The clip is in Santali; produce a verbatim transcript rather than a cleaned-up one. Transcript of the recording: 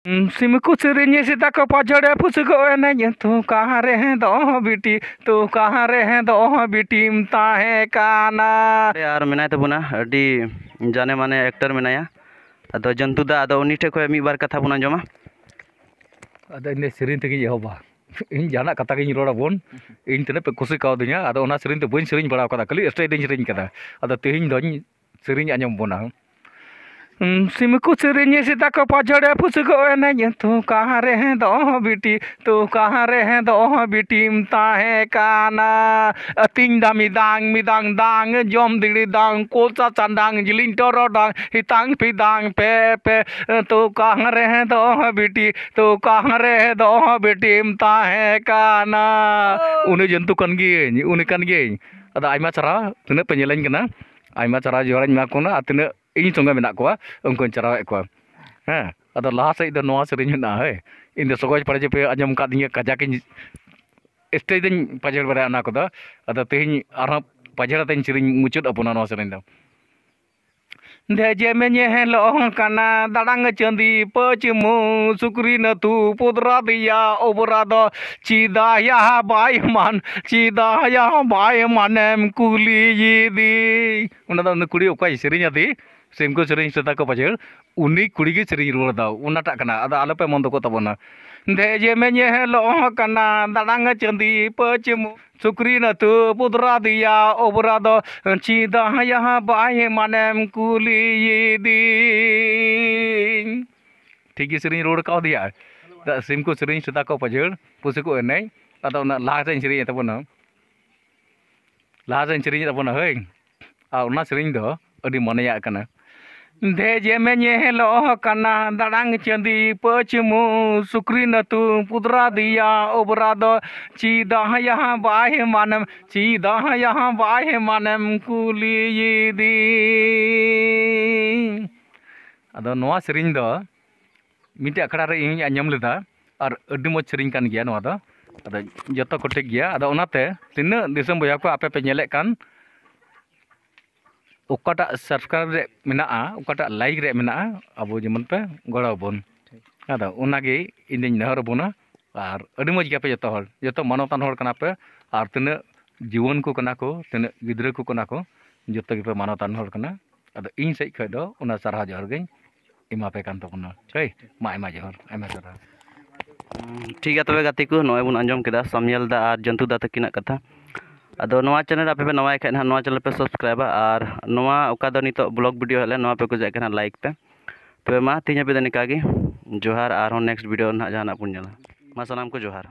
ᱥᱤᱢ ᱠᱚ ᱥᱮᱨᱮᱧ, ᱥᱮᱛᱟ ᱠᱚ ᱯᱟᱡᱷᱟᱲ, ᱯᱩᱥᱤ ᱠᱚ ᱮᱱᱮᱡ, ᱛᱩ ᱠᱟᱦᱟᱸ ᱨᱮ ᱫᱚ ᱵᱤᱴᱤ, ᱛᱩ ᱠᱟᱦᱟᱸ ᱨᱮ ᱫᱚ ᱵᱤᱴᱤᱢ ᱛᱟᱦᱮᱸ ᱠᱟᱱᱟ᱾ ᱟᱨ ᱢᱮᱱᱟᱭ ᱛᱟᱵᱚᱱᱟ ᱟᱹᱰᱤ ᱡᱟᱱᱮ ᱢᱟᱱᱮ actor ᱢᱮᱱᱟᱭᱟ, ᱟᱫᱚ ᱡᱚᱱᱛᱩ ᱫᱟ, ᱟᱫᱚ ᱩᱱᱤ ᱴᱷᱮᱱ ᱠᱷᱚᱱ ᱢᱤᱫ ᱵᱟᱨ ᱠᱟᱛᱷᱟ ᱵᱚᱱ ᱟᱸᱡᱚᱢᱟ᱾ ᱟᱫᱚ ᱤᱧ ᱫᱚ ᱥᱮᱨᱮᱧ ᱛᱮᱜᱮᱧ ᱮᱦᱚᱵᱟ᱾ ᱤᱧ ᱡᱟᱦᱟᱱᱟᱜ ᱠᱟᱛᱷᱟ ᱜᱤᱧ ᱨᱚᱲᱟ ᱵᱚᱱ, ᱤᱧ ᱛᱤᱱᱟᱹᱜ ᱯᱮ ᱠᱩᱥᱤ ᱠᱟᱣᱫᱤᱧᱟ, ᱟᱫᱚ ᱚᱱᱟ ᱥᱮᱨᱮᱧ ᱫᱚ ᱵᱟᱹᱧ ᱥᱮᱨᱮᱧ ᱵᱟᱲᱟ ᱟᱠᱟᱫᱟ, ᱠᱷᱟᱹᱞᱤ stage ᱨᱮᱧ ᱥᱮᱨᱮᱧ ᱠᱟᱫᱟ᱾ ᱟᱫᱚ ᱛᱮᱦᱮᱧ ᱫᱚᱧ ᱥᱮᱨᱮᱧ ᱟᱸᱡᱚᱢ ᱵᱚᱱᱟ᱾ ᱥᱤᱢ ᱠᱚ ᱥᱮᱨᱮᱧ, ᱥᱮᱛᱟ ᱠᱚ ᱯᱟᱡᱷᱟᱲ, ᱯᱩᱥᱤ ᱠᱚ ᱮᱱᱮᱡ, ᱛᱩ ᱠᱟᱦᱟᱸ ᱨᱮ ᱫᱚ ᱵᱤᱴᱤ, ᱛᱩ ᱠᱟᱦᱟᱸ ᱨᱮ ᱫᱚ ᱵᱤᱴᱤᱢ ᱛᱟᱦᱮᱸ ᱠᱟᱱᱟ᱾ ᱟᱹᱛᱤᱧ ᱫᱟ ᱢᱤᱫᱟᱝ ᱢᱤᱫᱟᱝ ᱫᱟᱝ, ᱡᱚᱢ ᱫᱤᱲᱤ ᱫᱟᱝ, ᱠᱚᱪᱟ ᱪᱟᱸᱰᱟᱝ, ᱡᱤᱞᱤᱧ ᱴᱚᱨᱚᱰᱟᱝ, ᱦᱤᱛᱟᱝ ᱯᱷᱤᱫᱟᱝ ᱯᱮ ᱯᱮ, ᱛᱩ ᱠᱟᱦᱟᱸ ᱨᱮ ᱫᱚ ᱵᱤᱴᱤ, ᱛᱩ ᱠᱟᱦᱟᱸ ᱨᱮ ᱫᱚ ᱵᱤᱴᱤᱢ ᱛᱟᱦᱮᱸ ᱠᱟᱱᱟ᱾ ᱩᱱᱤ ᱡᱚᱱᱛᱩ ᱠᱟᱱ ᱜᱤᱭᱟᱹᱧ, ᱩᱱᱤ ᱠᱟᱱ ᱜᱤᱭᱟᱹᱧ᱾ ᱟᱫᱚ ᱟᱭᱢᱟ ᱥᱟᱨᱦᱟᱣ, ᱛᱤᱱᱟᱹᱜ ᱯᱮ ᱧᱮᱞᱮᱧ ᱠᱟᱱᱟ, ᱟᱭᱢᱟ ᱥᱟᱨᱦᱟᱣ ᱡᱚᱦᱟᱨᱤᱧ ᱮᱢᱟ ᱠᱚ ᱠᱟᱱᱟ, ᱟᱨ ᱛᱤᱱᱟᱹᱜ ᱤᱧ ᱥᱚᱸᱜᱮ ᱢᱮᱱᱟᱜ ᱠᱚᱣᱟ, ᱩᱱᱠᱩᱧ ᱪᱟᱨᱦᱟᱣᱮᱫ ᱠᱚᱣᱟ᱾ ᱦᱮᱸ, ᱟᱫᱚ ᱞᱟᱦᱟ ᱥᱮᱫ ᱫᱚ ᱱᱚᱣᱟ ᱥᱮᱨᱮᱧ ᱢᱮᱱᱟᱜᱼᱟ, ᱦᱳᱭ᱾ ᱤᱧ ᱫᱚ ᱥᱚᱜᱚᱡ ᱯᱟᱲᱮ ᱡᱮ ᱯᱮ ᱟᱸᱡᱚᱢ ᱟᱠᱟᱫᱤᱧ ᱜᱮᱭᱟ, ᱠᱟᱡᱟᱠ ᱤᱧ stage ᱫᱚᱧ ᱯᱟᱡᱷᱮᱲ ᱵᱟᱲᱟᱭᱟ ᱚᱱᱟ ᱠᱚᱫᱚ᱾ ᱟᱫᱚ ᱛᱮᱦᱮᱧ ᱟᱨᱦᱚᱸ ᱯᱟᱡᱷᱮᱲ ᱟᱛᱮᱧ ᱥᱮᱨᱮᱧ ᱢᱩᱪᱟᱹᱫ ᱟᱵᱚᱱᱟ ᱱᱚᱣᱟ ᱥᱮᱨᱮᱧ ᱫᱚ᱾ ᱫᱮᱡᱮ ᱢᱮ ᱧᱮᱞᱚᱜ ᱠᱟᱱᱟ ᱫᱟᱲᱟᱝ ᱪᱟᱸᱫᱤ ᱯᱟᱹᱪᱤᱢᱩ, ᱥᱩᱠᱨᱤ ᱱᱟᱹᱛᱩ ᱯᱚᱫᱨᱟ ᱫᱮᱭᱟ ᱚᱵᱨᱟ ᱫᱚ ᱪᱤᱫᱟᱭᱟ ᱵᱟᱭ ᱢᱟᱱ, ᱪᱤᱫᱟᱭᱟ ᱵᱟᱭ ᱢᱟᱱᱮᱢ ᱠᱩᱞᱤᱭᱮᱫᱤ᱾ ᱚᱱᱟ ᱫᱚ ᱩᱱᱤ ᱠᱩᱲᱤ ᱚᱠᱚᱭ ᱥᱮᱨᱮᱧ ᱟᱫᱮ, ᱥᱤᱢ ᱠᱚ ᱥᱮᱨᱮᱧ ᱥᱮᱛᱟ ᱠᱚ ᱯᱟᱡᱷᱟᱲ, ᱩᱱᱤ ᱠᱩᱲᱤ ᱜᱮ ᱥᱮᱨᱮᱧ ᱨᱩᱣᱟᱹᱲ ᱫᱟ, ᱚᱱᱟᱴᱟᱜ ᱠᱟᱱᱟ᱾ ᱟᱫᱚ ᱟᱞᱚᱯᱮ ᱢᱚᱱ ᱫᱩᱠᱚᱜ ᱛᱟᱵᱚᱱᱟ᱾ ᱫᱮᱡᱮ ᱢᱮ ᱧᱮᱞᱚᱜ ᱠᱟᱱᱟ ᱫᱟᱲᱟᱝ ᱪᱟᱸᱫᱤ ᱯᱟᱹᱪᱤᱢᱩ, ᱥᱩᱠᱨᱤ ᱱᱟᱹᱛᱩ ᱯᱚᱫᱨᱟ ᱫᱮᱭᱟ ᱚᱵᱨᱟ ᱫᱚ ᱪᱤᱫᱟᱭᱟ ᱵᱟᱭ ᱢᱟᱱᱮᱢ ᱠᱩᱞᱤᱭᱮᱫᱤᱧ᱾ ᱴᱷᱤᱠ ᱜᱮ ᱥᱮᱨᱮᱧ ᱨᱩᱣᱟᱹᱲ ᱠᱟᱣᱫᱮᱭᱟ᱾ ᱥᱤᱢ ᱠᱚ ᱥᱮᱨᱮᱧ, ᱥᱮᱛᱟ ᱠᱚ ᱯᱟᱡᱷᱟᱲ, ᱯᱩᱥᱤ ᱠᱚ ᱮᱱᱮᱡ᱾ ᱟᱫᱚ ᱚᱱᱟ ᱞᱟᱦᱟ ᱥᱮᱫ ᱥᱮᱨᱮᱧ ᱮᱫ ᱛᱟᱵᱚᱱᱟ, ᱞᱟᱦᱟ ᱥᱮᱫ ᱥᱮᱨᱮᱧ ᱮᱫ ᱛᱟᱵᱚᱱᱟ, ᱦᱳᱭ᱾ ᱟᱨ ᱚᱱᱟ ᱥᱮᱨᱮᱧ ᱫᱚ ᱟᱹᱰᱤ ᱢᱚᱱᱮᱭᱟᱜ ᱠᱟᱱᱟ᱾ ᱫᱮᱡᱮ ᱢᱮ ᱧᱮᱞᱚᱜ ᱠᱟᱱᱟ ᱫᱟᱲᱟᱝ ᱪᱟᱸᱫᱤ ᱯᱟᱹᱪᱤᱢᱩ, ᱥᱩᱠᱨᱤ ᱱᱟᱹᱛᱩ ᱯᱩᱫᱨᱟ ᱫᱮᱭᱟ ᱚᱵᱨᱟ ᱫᱚ ᱪᱤᱫᱟᱭᱟ ᱵᱟᱭ ᱢᱟᱱᱮᱢ, ᱪᱤᱫᱟᱭᱟ ᱵᱟᱭ ᱢᱟᱱᱮᱢ ᱠᱩᱞᱤᱭᱮᱫᱤᱧ᱾ ᱟᱫᱚ ᱱᱚᱣᱟ ᱥᱮᱨᱮᱧ ᱫᱚ ᱢᱤᱫᱴᱮᱡ ᱟᱠᱷᱲᱟ ᱨᱮ ᱤᱧ ᱟᱸᱡᱚᱢ ᱞᱮᱫᱟ, ᱟᱨ ᱟᱹᱰᱤ ᱢᱚᱡᱽ ᱥᱮᱨᱮᱧ ᱠᱟᱱ ᱜᱮᱭᱟ ᱱᱚᱣᱟ ᱫᱚ᱾ ᱟᱫᱚ ᱡᱚᱛᱚ ᱠᱚ ᱴᱷᱤᱠ ᱜᱮᱭᱟ᱾ ᱟᱫᱚ ᱚᱱᱟᱛᱮ ᱛᱤᱱᱟᱹᱜ ᱫᱤᱥᱚᱢ ᱵᱚᱭᱦᱟ ᱠᱚ ᱟᱯᱮ ᱯᱮ ᱧᱮᱞᱮᱫ ᱠᱟᱱ, ᱚᱠᱟᱴᱟᱜ subscribe ᱨᱮ ᱢᱮᱱᱟᱜᱼᱟ, ᱚᱠᱟᱴᱟᱜ like ᱨᱮ ᱢᱮᱱᱟᱜᱼᱟ, ᱟᱵᱚ ᱡᱮᱢᱚᱱ ᱯᱮ ᱜᱚᱲᱚ ᱟᱵᱚᱱ᱾ ᱟᱫᱚ ᱚᱱᱟᱜᱮ ᱤᱧ ᱫᱚᱧ ᱱᱮᱦᱚᱨ ᱟᱵᱚᱱᱟ᱾ ᱟᱨ ᱟᱹᱰᱤ ᱢᱚᱡᱽ ᱜᱮᱭᱟᱯᱮ ᱡᱚᱛᱚ ᱦᱚᱲ, ᱡᱚᱛᱚ ᱢᱟᱱᱚᱛᱟᱱ ᱦᱚᱲ ᱠᱟᱱᱟ ᱯᱮ᱾ ᱟᱨ ᱛᱤᱱᱟᱹᱜ ᱡᱩᱣᱟᱹᱱ ᱠᱚ ᱠᱟᱱᱟ ᱠᱚ, ᱛᱤᱱᱟᱹᱜ ᱜᱤᱫᱽᱨᱟᱹ ᱠᱚ ᱠᱟᱱᱟ ᱠᱚ, ᱡᱚᱛᱚ ᱜᱮᱯᱮ ᱢᱟᱱᱚᱛᱟᱱ ᱦᱚᱲ ᱠᱟᱱᱟ᱾ ᱟᱫᱚ ᱤᱧ ᱥᱮᱫ ᱠᱷᱚᱱ ᱫᱚ ᱚᱱᱟ ᱥᱟᱨᱦᱟᱣ ᱡᱚᱦᱟᱨ ᱜᱤᱧ ᱮᱢᱟ ᱯᱮ ᱠᱟᱱ ᱛᱟᱵᱚᱱᱟ᱾ ᱦᱳᱭ, ᱢᱟ ᱟᱭᱢᱟ ᱡᱚᱦᱟᱨ, ᱟᱭᱢᱟ ᱥᱟᱨᱦᱟᱣ᱾ ᱴᱷᱤᱠ ᱜᱮᱭᱟ ᱛᱚᱵᱮ ᱜᱟᱛᱮ ᱠᱚ, ᱱᱚᱜᱼᱚᱭ ᱵᱚᱱ ᱟᱸᱡᱚᱢ ᱠᱮᱫᱟ ᱥᱟᱢᱭᱮᱞ ᱫᱟ ᱟᱨ ᱡᱚᱱᱛᱩ ᱫᱟ ᱛᱟᱹᱠᱤᱱᱟᱜ ᱠᱟᱛᱷᱟ᱾ ᱟᱫᱚ ᱱᱚᱣᱟ ᱪᱮᱱᱮᱞ ᱟᱯᱮ ᱯᱮ ᱱᱟᱣᱟᱭ ᱠᱷᱟᱡ ᱱᱟᱦᱟᱜ ᱱᱚᱣᱟ ᱪᱮᱱᱮᱞ ᱯᱮ ᱥᱟᱵᱥᱠᱨᱟᱭᱤᱵᱟ, ᱟᱨ ᱱᱚᱣᱟ ᱚᱠᱟ ᱫᱚ ᱱᱤᱛᱚᱜ ᱵᱞᱚᱜ ᱵᱷᱤᱰᱤᱭᱳ ᱦᱮᱡ ᱞᱮᱱ, ᱱᱚᱣᱟ ᱯᱮ ᱠᱩᱥᱤᱭᱟᱜ ᱠᱷᱟᱱ ᱞᱟᱭᱤᱠ ᱯᱮ᱾ ᱛᱚᱵᱮ ᱢᱟ ᱛᱮᱦᱮᱧ ᱦᱟᱹᱵᱤᱡ ᱫᱚ ᱱᱤᱝᱠᱟ ᱜᱮ, ᱡᱚᱦᱟᱨ, ᱟᱨᱦᱚᱸ ᱱᱮᱠᱥᱴ ᱵᱷᱤᱰᱤᱭᱳ ᱱᱟᱦᱟᱜ ᱡᱟᱦᱟᱱᱟᱜ ᱵᱚᱱ ᱧᱮᱞᱟ᱾ ᱢᱟ ᱥᱟᱱᱟᱢ ᱠᱚ ᱡᱚᱦᱟᱨ᱾